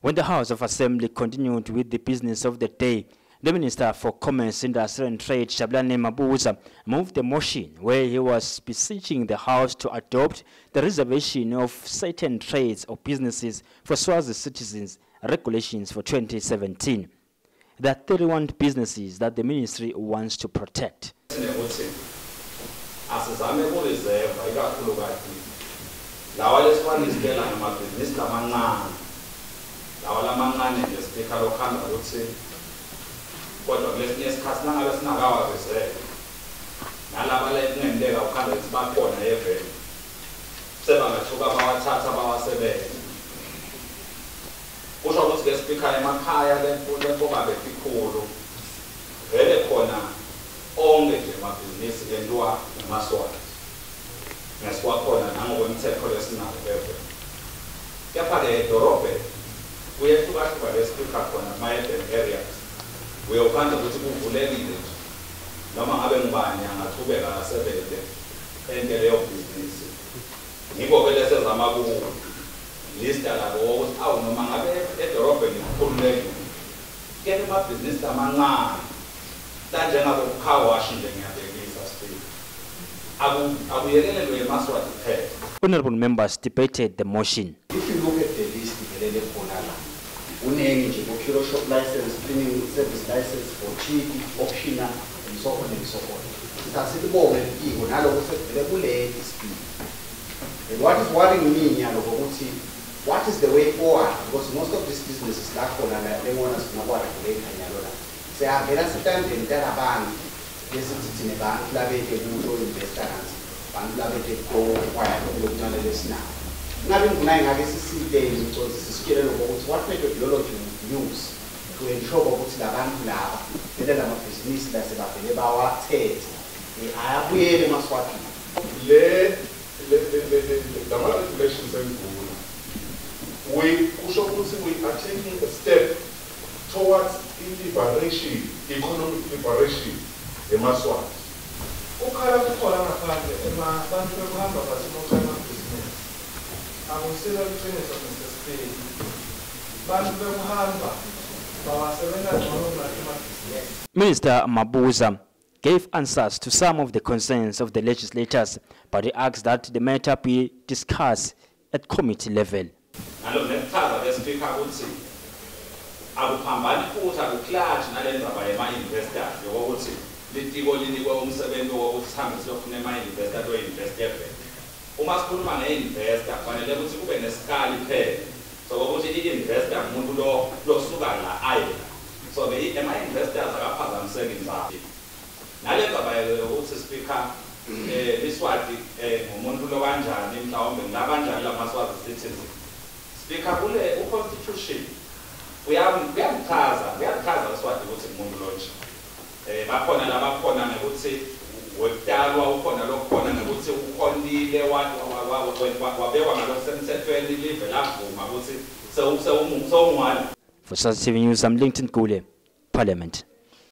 When the House of Assembly continued with the business of the day, the Minister for Commerce, Industry and Trade, Jabulani Mabuza, moved the motion where he was beseeching the House to adopt the reservation of certain trades or businesses for Swazi citizens regulations for 2017. There are 31 businesses that the ministry wants to protect. Ukuthi asizame ku-reserve ikakhulukati lawa lesiwalistela ngamabhizinisi lamancane, lawa lamancane nje, Speaker, lokuhamba ukuthi kodwa kulesinye isikhathi nangabe singakawa-reserve nalaba lekungenteka ukhanda ukuthi bakhona eveni sebangathuka bawathatha bawasebenze. Kusho ukuthi-ke, Speaker, emakhaya lemfoka betikhulu vele khona onke nje amabhizinisi entiwa ngemaSwati ngesiwakhona nangokwemthetho lesinawo eveni. Kepha-ke edorobheni kuyehlukahluka ke, Speaker, khona kuma-urban areas uyawukhanda ukuthi kuvulekile nje, noma ngabe ngubani angachubeka asebenze ente leyo bhizinisi. Ngiko-ke lesezama ku-lista labo ukuthi awu, noma ngabe edorobheni kukhululekile, kepha emabhizinisi amancane lanjengabo car wash nje, ngiyabekisa, Speaker, akuyekelelwe emaSwati kuphela. Honorable members debated the motion. If you look at the list vele lekhona la, kunengi nje, bo-curio shop license, cleaning service license, boutique, auctioner and so on and so on. Sithi asilibonge litiko naloko sekuvele kuleli, Speaker. And what is worrying me nyaloko ukuthi what is the way forward, because most of these businesses la khona la lengona sifuna kuwa-regulate nyalo la siyavela sitandleni talabantu lesithi thine bantu labete kuto-investa kanzi bantu labete kuto-acquire loku lokuncane lesinako. Ngabe indvuna ingake sisite mcondzisi sitshele loko ukuthi what methodology we use to ensure ukuthi labantu laba vele lamabhizinisi lasebavele bawathethe ayabuyele emaSwatini? Le lama regulations endvuna we kusho ukuthi we are taking a step towards liberation, economic liberation emaSwati. Kukhala kukhona ngaphandle bantu bekuhamba basimosha amabhizinisi. Akusilo liciniso, Mr Speaker. Bantu bekuhamba bawasebenta ngcono kunathi emabhizinisi. Minister Mabuza gave answers to some of the concerns of the legislators, but he asked that the matter be discussed at committee level. Nalo nekuchaza ke, Speaker, ukuthi akuphambani futhi aku-clash nale ndzaba yema-investors yokokuthi litiko linikwe umsebenzi wokuthi sihambe siyofuna ema-investor to-invest eveni. Uma sikhuluma nge-investor kufanele ukuthi kube nesikali phela sokokuthi i-investor ngumuntu lo losuka la aye la. So-ke ema-investors akaphazamiseki ndzawo nale ndzaba yokuthi, Speaker, liSwati ngumuntu lo kanjani, mhlawumbe ngila kanjani lamaSwazi citizen. Speaker, kule u-constitution uyamchaza, uyachaza uSwati ukuthi ngumuntu lonje. Bakhona labakhona ngekuthi wekutalwa, ukhona lokhona ngekuthi ukhonile wabekwa ngalokusemthethweni, live lavuma ukuthi sewungwala. For Swazi TV News, I'm Lincoln Gule, Parliament.